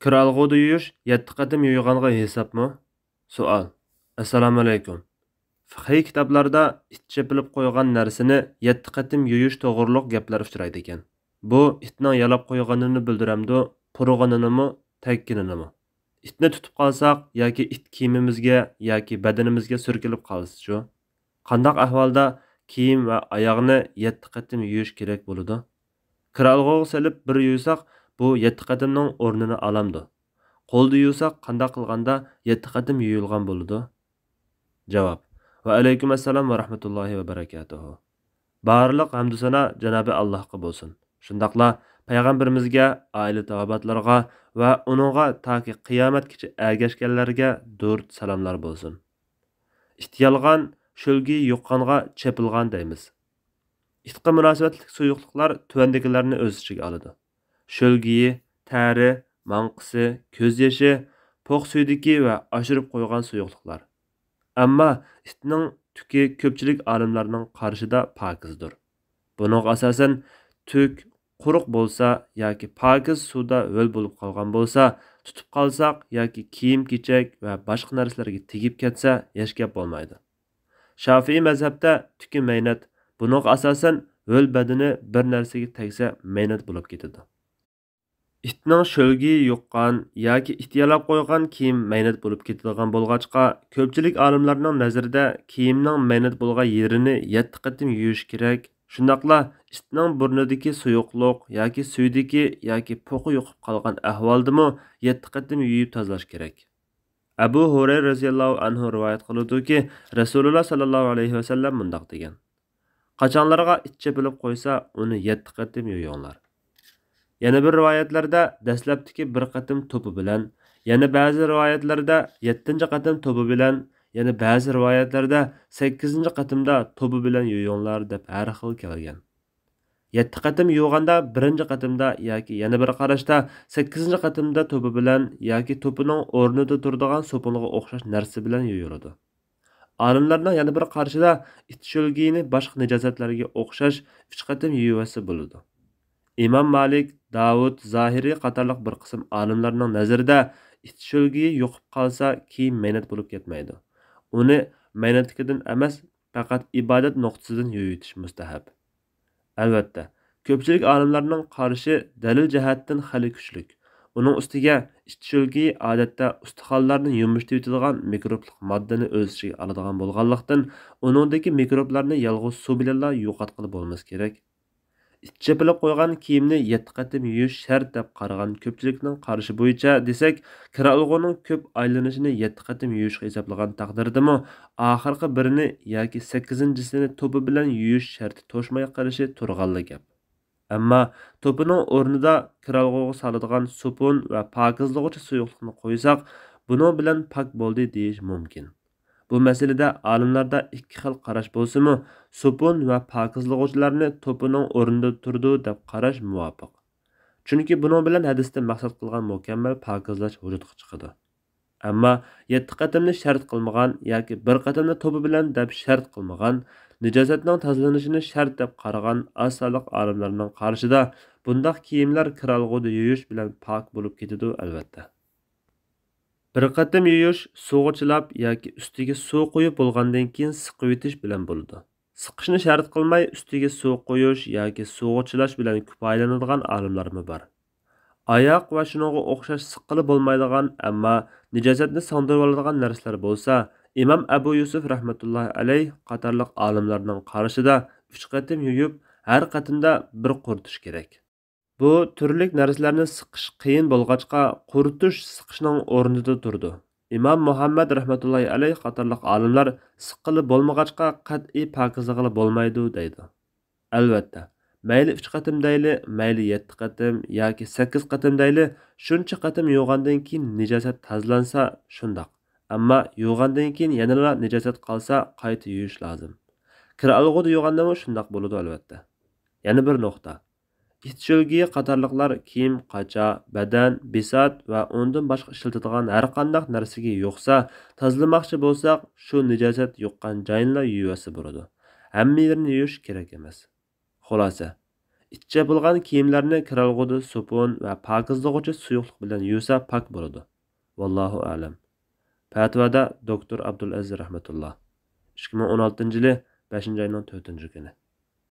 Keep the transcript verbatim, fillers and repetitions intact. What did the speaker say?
كىرئالغۇدا يۇيۇش يەتتە قېتىم يۇيغانغا ھېسابمۇ؟ سوئال. ئەسسالامۇئەلەيكۇم. فىقھىي كىتابلاردا ئىت چېپىلىپ قويغان نەرسىنى يەتتە قېتىم يۇيۇش توغرۇلۇق گەپلەر ئۇچرايدىكەن. بۇ ئىتنىڭ يالاپ قويغىنىنى بىلدۈرەمدۇ، پۇرىغىنىنىمۇ، تەگكىنىنىمۇ؟ ئىتنى تۇتۇپ قالساق ياكى ئىت كىيىمىمىزگە ياكى بەدىنىمىزگە سۈركىلىپ قالسىچۇ؟ قانداق ئەھۋالدا كىيىم ۋە ئاياغنى يەتتە قېتىم يۇيۇش كېرەك بولىدۇ؟ كىرئالغۇغا سېلىپ بىر يۇيساق، بۇ يەتتە قېتىمنىڭ ئورنىنى ئالامدۇ؟ قولدا يۇيساق، قانداق قىلغاندا يەتتە قېتىم يۇيۇلغان بولىدۇ؟ جاۋاب. ۋەئەلەيكۇم ئەسسالام ۋە رەھمەتۇللاھى ۋە بەرەكاتۇھۇ. بارلىق ھەمدۇسانا جانابى ئاللاھقا بولسۇن. شۇنداقلا پەيغەمبىرىمىزگە، ئائىلە تاۋابىئاتلىرىغا ۋە ئۇنىڭغا تاكى قىيامەتكىچە ئەگەشكەنلەرگە دۇرۇت سالاملار بولسۇن. ئىت يالغان، شۆلگىيى يۇققانغا چېپىلغان دەيمىز. ئىتقا مۇناسىۋەتلىك سۇيۇقلۇقلار تۆۋەندىكىلەرنى ئۆز ئىچىگە ئالىدۇ: شۆلگىيى، تەرى، ماڭقىسى، كۆز يېشى، پوق سۈيدۈكى ۋە ئاشۇرۇپ قويغان سۇيۇقلۇقلار. ئەمما ئىتنىڭ تۈكى كۆپچىلىك ئالىملارنىڭ قارىشىدا پاكىزدۇر. بۇنىڭغا ئاساسەن، تۈك قۇرۇق بولسا ياكى پاكىز سۇدا ھۆل بولۇپ قالغان بولسا، تۇتۇپ قالساق ياكى كىيىم-كېچەك ۋە باشقا نەرسىلەرگە تېگىپ كەتسە، ھېچ گەپ بولمايدۇ. شافىئىي مەزھەپتە تۈكى مەينەت، بۇنىڭغا ئاساسەن، ھۆل بەدىنى بىر نەرسىگە تەگسە مەينەت بولۇپ كېتىدۇ. ئىتنىڭ شۆلگىيى يۇققان ياكى ئىت يالاپ قويغان كىيىم مەينەت بولۇپ كېتىدىغان بولغاچقا، كۆپچىلىك ئالىملارنىڭ نەزىرىدە كىيىمنىڭ مەينەت بولغان يېرىنى يەتتە قېتىم يۇيۇش كېرەك. شۇنداقلا ئىتنىڭ بۇرنىدىكى سۇيۇقلۇق ياكى سۈيدۈكى ياكى پوقى يۇقۇپ قالغان ئەھۋالدىمۇ يەتتە قېتىم يۇيۇپ تازىلاش كېرەك. ئەبۇ ھۇرەيرە رەزىياللاھۇ ئەنھۇ رىۋايەت قىلىدۇكى، رەسۇلۇللا ساللاللاھۇ ئەلەيھى ۋەسەللەم مۇنداق دېگەن: قاچاڭلارغا ئىت چېپىلىپ قويسا، ئۇنى يەتتە قېتىم يۇيۇڭلار. يەنە بىر رىۋايەتلەردە دەسلەپتىكى بىر قېتىم توپا بىلەن، يەنە بەزى رىۋايەتلەردە يەتتىنچى قېتىم توپا بىلەن، يەنە بەزى رىۋايەتلەردە سەككىزىنچى قېتىمدا توپا بىلەن يۇيۇڭلار دەپ ھەر خىل كەلگەن. يەتتە قېتىم يۇغاندا بىرىنچى قېتىمدا ياكى يەنە بىر قاراشتا سەككىزىنچى قېتىمدا توپا بىلەن ياكى توپىنىڭ ئورنىدا تۇرىدىغان سوپۇنغا ئوخشاش نەرسە بىلەن يۇيۇلىدۇ. ئالىملارنىڭ يەنە بىر قارىشىدا ئىت شۆلگىيىنى باشقا نىجاسەتلەرگە ئوخشاش ئۈچ قېتىم يۇيۇۋەتسە بولىدۇ. ئىمام مالىك، داۋۇت زاھىرى قاتارلىق بىر قىسىم ئالىملارنىڭ نەزىرىدە ئىت شۆلگىيى يۇقۇپ قالسا كىيىم مەينەت بولۇپ كەتمەيدۇ. ئۇنى مەينەتلىكىدىن ئەمەس، پەقەت ئىبادەت نۇقتىسىدىن يۇيۇۋېتىش مۇستەھەب. ئەلۋەتتە، كۆپچىلىك ئالىملارنىڭ قارىشى دەلىل جەھەتتىن خېلى كۈچلۈك. ئۇنىڭ ئۈستىگە ئىت شۆلگىيى ئادەتتە ئۇستىخانلارنى يۇمشىتىۋېتىدىغان مىكروبلۇق ماددىنى ئۆز ئىچىگە ئالىدىغان بولغانلىقتىن، ئۇنىڭدىكى مىكروبلارنى يالغۇز سۇ بىلەنلا يوقاتقىلى بولمىسا كېرەك. ئىت چېپىلىپ قويغان كىيىمنى يەتتە قېتىم يۇيۇش شەرت دەپ قارىغان كۆپچىلىكنىڭ قارىشى بويىچە دېسەك، كىرئالغۇنىڭ كۆپ ئايلىنىشىنى يەتتە قېتىم يۇيۇشقا ھېسابلىغان تەقدىردىمۇ، ئاخىرقى بىرىنى ياكى سەككىزىنچىسىنى توپا بىلەن يۇيۇش شەرتى توشماي قېلىشى تۇرغانلا گەپ. ئەمما توپىنىڭ ئورنىدا كىرئالغۇغا سالىدىغان سوپۇن ۋە پاكىزلىغۇچى سۇيۇقلۇقنى قويساق، بۇنىڭ بىلەن پاك بولدى دېيىش مۇمكىن. بۇ مەسىلىدە ئالىملاردا ئىككى خىل قاراش بولسىمۇ، سوپۇن ۋە پاكىزلىغۇچىلارنى توپىنىڭ ئورنىدا تۇرىدۇ دەپ قاراش مۇۋاپىق. چۈنكى بۇنىڭ بىلەن ھەدىستە مەقسەت قىلغان مۇكەممەل پاكىزلاش ۋۇجۇدقا چىقىدۇ. ئەمما يەتتە قېتىمنى شەرت قىلمىغان ياكى بىر قېتىمنى توپا بىلەن دەپ شەرت قىلمىغان، نىجاسەتنىڭ تازىلىنىشىنى شەرت دەپ قارىغان ئاز سانلىق ئالىملارنىڭ قارىشىدا، بۇنداق كىيىملەر كىرئالغۇدا يۇيۇش بىلەن پاك بولۇپ كېتىدۇ، ئەلۋەتتە. بىر قېتىم يۇيۇش، سۇغا چىلاپ ياكى ئۈستىگە سۇ قۇيۇپ بولغاندىن كېيىن سىقىۋېتىش بىلەن بولىدۇ. سىقىشنى شەرت قىلماي ئۈستىگە سۇ قۇيۇش ياكى سۇغا چىلاش بىلەن كۇپايىلىنىدىغان ئالىملارمۇ بار. ئاياق ۋە شۇنىڭغا ئوخشاش سىققىلى بولمايدىغان، ئەمما نىجاسەتنى سىڭدۈرۈۋالىدىغان نەرسىلەر بولسا، ئىمام ئەبۇ يۈسۈف رەھمەتۇللاھى ئەلەيھ قاتارلىق ئالىملارنىڭ قارىشىدا ئۈچ قېتىم يۇيۇپ، ھەر قېتىمدا بىر قۇرۇتۇش كېرەك. بۇ تۈرلۈك نەرسىلەرنى سىقىش قىيىن بولغاچقا، قۇرۇتۇش سىقىشنىڭ ئورنىدا تۇرىدۇ. ئىمام مۇھەممەد رەھمەتۇللاھى ئەلەيھ قاتارلىق ئالىملار سىققىلى بولمىغاچقا، قەتئىي پاكىزلىغىلى بولمايدۇ دەيدۇ. ئەلۋەتتە، مەيلى ئۈچ قېتىم دەيلى، مەيلى يەتتە قېتىم ياكى سەككىز قېتىم دەيلى، شۇنچە قېتىم يۇغاندىن كېيىن نىجاسەت تازىلانسا شۇنداق. ئەمما يۇغاندىن كېيىن يەنىلا نىجاسەت قالسا قايتا يۇيۇش لازىم. كىرئالغۇدا يۇغاندىمۇ شۇنداق بولىدۇ ئەلۋەتتە. يەنە بىر نۇقتا. ئىت شۆلگىيى قاتارلىقلار كىيىم، قاچا، بەدەن، بىسات ۋە ئۇندىن باشقا ئىشلىتىدىغان ھەرقانداق نەرسىگە يۇقسا، تازىلىماقچى بولساق، شۇ نىجاسەت يۇققان جاينىلا يۇيۇۋەتسە بولىدۇ. ھەممە يېرىنى يۇيۇش كېرەك ئەمەس. خۇلاسە، ئىت چېپىلغان كىيىملەرنى كىرئالغۇدا سوپۇن ۋە پاكىزلىغۇچى سۇيۇقلۇق بىلەن يۇسا پاك بولىدۇ. ۋاللاھۇ ئەلەم. پەتىۋادا دوكتور ئابدۇلئەزىز رەھمەتۇللا. ئىككى مىڭ ئون ئالتىنچى يىلى بەشىنچى ئاينىڭ تۆتىنچى كۈنى.